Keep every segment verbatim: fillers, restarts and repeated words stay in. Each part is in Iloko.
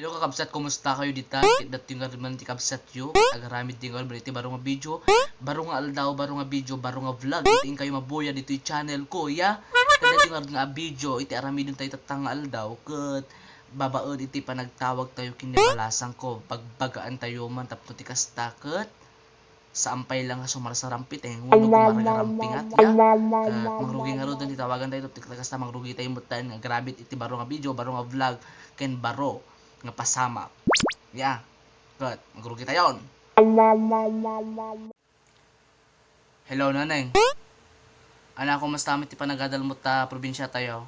Hello, kakabsat, kumusta kayo dita? Ket datoy nga man ti kabsatyo, ket agaramid ti nga iti baro nga video, baro nga aldaw, baro nga video, baro nga vlog. Iti inkayo mabuya ditoy channel ko, ya. Ket datoy nga nga video, iti aramiden tayo tatta nga aldaw, ket babaen iti panagtawag tayo ken ni balasang ko, pagbagaan tayo man tapno ti kasta, ket saan pay lang nga sumarsarampiteng wenno gumargarampingat, ya. Ket mangrugi ngaruden ti tawagan tayo, ti kasta mangrugi tayo met nga agraman iti baro nga video, baro nga vlog, ken baro nga pasamak. Ya. Ket mangrugi tayon. Hello, Naneng. Ana, kumusta met ti panagadal mo ta probinsya tayo?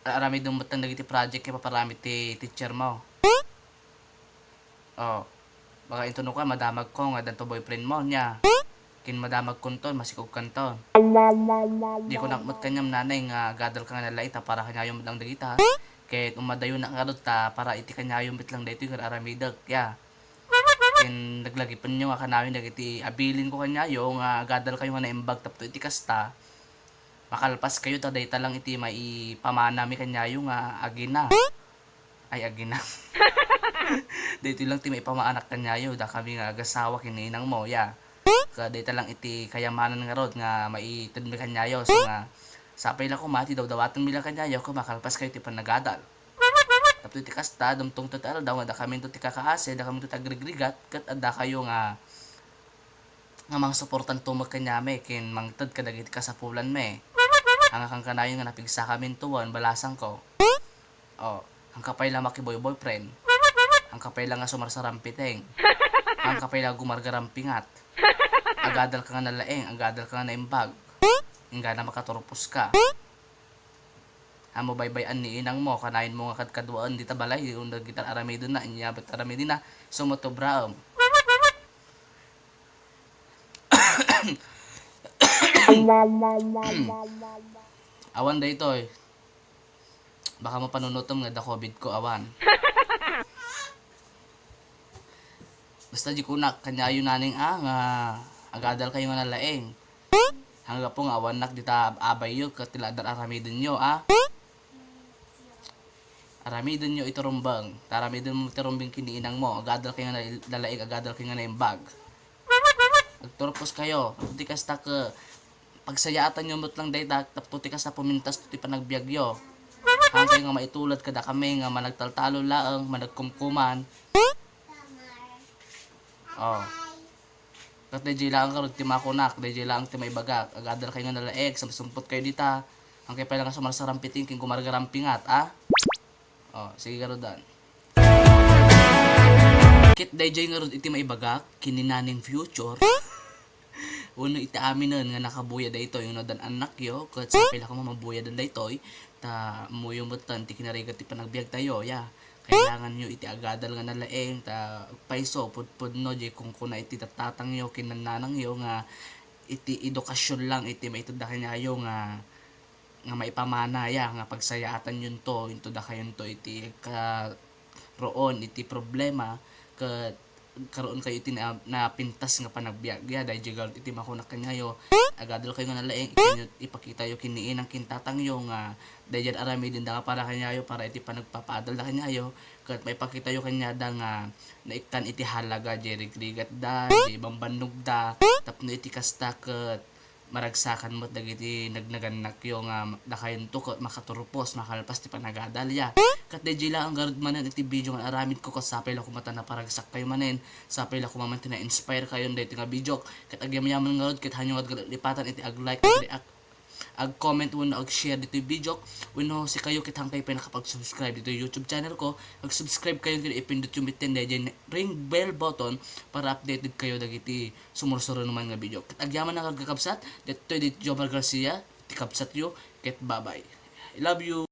Aramidem met dagiti project nga ipaparamid ti teacher mo. Oh, baka intono ka, madamag ko nga addanto boyfriend mo, nia. Ken madamag konton, masikog kanton. Di ko nakmet kaniam, Naneng, nga agadal ka nga nalaing ta para kaniayo met lang dagita. Ket umadayo na ngarud ta para iti kaniayo met lang daytoy nga aramidek, ya. Ken laglagipenyo nga kanayon dagiti abilin ko kaniayo nga agadal kayo nga naimbag tapno iti kasta, makalpas kayo ta dayta lang iti maipamanami kaniayo nga agina. Ay, agina. Daytoy lang ti maipamaanak kaniayo, dakami nga agasawa ken ni inang mo, ya. Ket dayta lang iti kayamanan ngarud nga maitedmi kaniayo, so nga, sapay la koma ti dawdawatenmi lang kaniayo, ket makalpas kayo ti panagadal. Tapno iti kasta, dumtungto ti aldaw nga dakaminto ti kakaasi, dakaminto ti agrigrigat, ket adda kayo nga, nga mangsuportanto met kaniami, ken mangted kadagiti kasapulanmi. Haan kanayon nga napigsakaminto wen balasang ko. Oh, haan ka pay la makiboy-boyfriend. Haan ka pay la nga sumarsarampiteng. Haan ka pay la gumargarampingat. Agadal ka nga nalaing, agadal ka nga naimbag. Inggana makaturpos ka. Haan mo baybay-an ni inang mo, kanayon mo nga kadkaduaen dita balay, unda gitar aramidena, inya bet aramidena, sumutubraem. Awan daytoy. Baka mapanunutom nga adda covid ko, awan. Basta di kunak, kaniayo, Naneng, a, nga agadal kayo nga nalaing. Haan gapu nga awannak dita abayyo, ket ti la adda aramidenyo, a. Aramidenyo iti rumbeng. Ta aramiden mo iti rumbeng ken ni inang mo. Agadal kayo nga nal-, nalaing, agadal kayo nga naimbag. Agturpos kayo. Di kasta ket pagsayaatanyo met lang dayta, tapno ti kasta pumintas ti panagbiagyo. Haan kayo nga maitulad kadakami nga managtaltalo laeng, managkumkuman. Oh. Ket daydiay laeng ngarud ti makunak, daydiay laeng ti maibagak. Agadal kayo nga nalaing, sumsumpot kayo dita. Haan kayo pay la nga sumarsarampiteng ken gumargarampingat, a? Oh, sige, garudan. Ket daydiay ngarud iti maibagak ken ni Naneng Future. Wenno iti aminen nga nakabuya daytoy, wenno dan annakyo, ket sapay la koma mabuyadan daytoy, ta ammoyo metten ti kinarigat ti panagbiag tayo, ya. Kailanganyo iti agadal nga nalaing, ta agpayso, pudpudno, diay kunkuna iti tattatangyo ken nannanangyo nga iti edukasyon lang iti maitedda kaniayo nga nga maipamana, ya, nga pagsayaatanyo into, into dakayonto iti karoon iti problema, ket karoon kayo iti na-, napintas nga panagbiag, ya, daydiay ngarud iti makunak kaniayo, agadal kayo nga nalaing, ikanyo, ipakitayo ken ni inang ken tatangyo nga daydiay aramidenda nga para kaniayo, para iti panagpapaadalda kaniayo, ket maipakitayo kaniada nga naikkan iti halaga diay rigrigatda, diay bambannogda, tapno iti kasta ket maragsakan met dagiti nagnagannakyo nga dakayonto ket makaturpos, makalpas ti panagadal, ya. Ket daydiay laeng ngarud manen iti video nga aramidko, ket sapay la koma ta naparagsakkayo manen, sapay la koma man ti na-inspire kayon daytoy nga video. Ket agyamyaman ngarud ket haanyo nga agdalipatan iti ag-like, ag-react, ag-comment, wenno ag-share ditoy video. Wenno sikayo ket haan kayo pay nakapag-subscribe ditoy YouTube channel ko, ag-subscribe kayo ket ipindutyo metten daydiay ring bell button para updated kayo dagiti sumursuruno man nga video. Ket agyamanak, kakabsat, daytoy ti Jomar Garcia, ti kabsatyo, ket bye-bye. I love you.